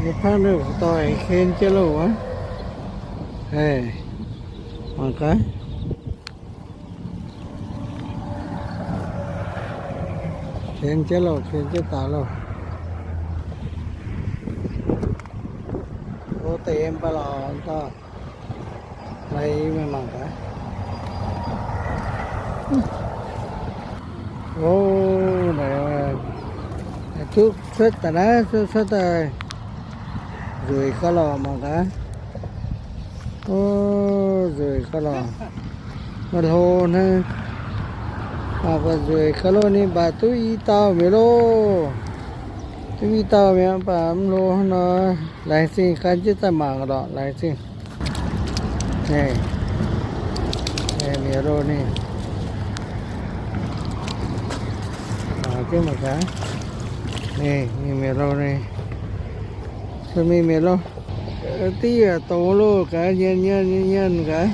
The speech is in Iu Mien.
Mbuo paanv ninh dorh ken jienv loh wuov. Mangc gaax. Ken jienv loh, ken jienv daaih loh. O, deix yiem baav lorqc, dauh. Meih mangc gaax. O, naaic, duqv cuotv daaih naaiv, cuotv, cuotv daaih nzueic gauh lorqc, mangc gaax. O, nzueic gauh lorqc. Maaih hlo hnangv. Mangc gaax, nzueic gauh loh, ninh mv baac duqv i dauh mi'aqv loh. Duqv i dauh mi'aqv, mv baac mv hlo hnangv nor. Laengz zingh gan jienv daaih mangc lorqc, laengz zingh. Mienh loh ninh. Mangc jienv mangc gaax. Ninh mienh loh ninh. Mingh mienh loh. Div yaac dongz loh gaax, nyienz nyienz nyienz gaax.